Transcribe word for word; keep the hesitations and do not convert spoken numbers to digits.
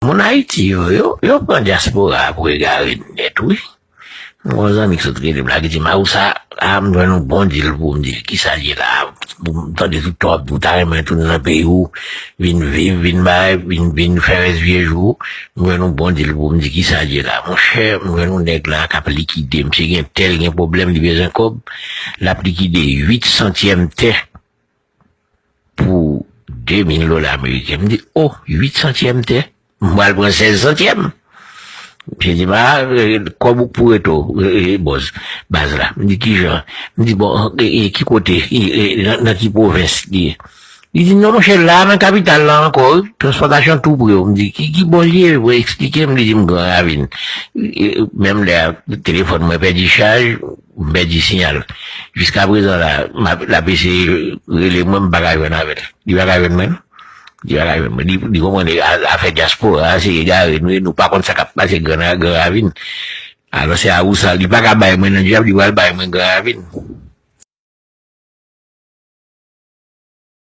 Moun Ayiti yo, yo, yo pran dyaspora a pou egare nèt, wi. Mwen gen yon zanmi ki sot rele m la, ki di m, "Awousa, a, m jwenn yon bon dil pou m di l kisa l ye la. M tande tout twòp, ou ta renmen tounen nan peyi w, vin viv, vin bay, vin, vin fè rès vye jou. M jwenn yon bon dil pou m di kisa l ye la." Monchè, m jwenn yon nèg la k ap likide. Misye gen tè, l gen pwoblèm, li bezwen kòb. L ap likide uit santyèm tè pou de mil dola ameriken. M di, "O, uit santyèm tè? M pral pran sèz santyèm." Misye di m, "A, e, kòb ou k pou reto, e, e, bòz, baz la." M di, "Kijan?" M di, "Bon, e, e, ki kote? E, e, nan, nan ki pwovens li ye?" Li di, "Non, monchè, la, nan kapital la ankò, wi. Transpòtasyon tou pre w." M di, "Ki, ki bò l ye?" Mwen eksplike m, li di m, "Gran Ravin." E, e, menm lè a, telefòn mwen pèdi chaj, m pèdi siyal. Jiskaprezan la, m ap, l ap eseye rele mwen, m pa ka jwenn avè l. Li pa ka jwenn mwen, non. Li pa ka jwenn mwen. Li, li konprann a, afè dyaspora a, se egare nou ye, nou pa konn sa k ap pase Gran, Gran Ravin. Alò, se Awousa, li pa ka bay mwen nan djab, li pral bay mwen Gran Ravin.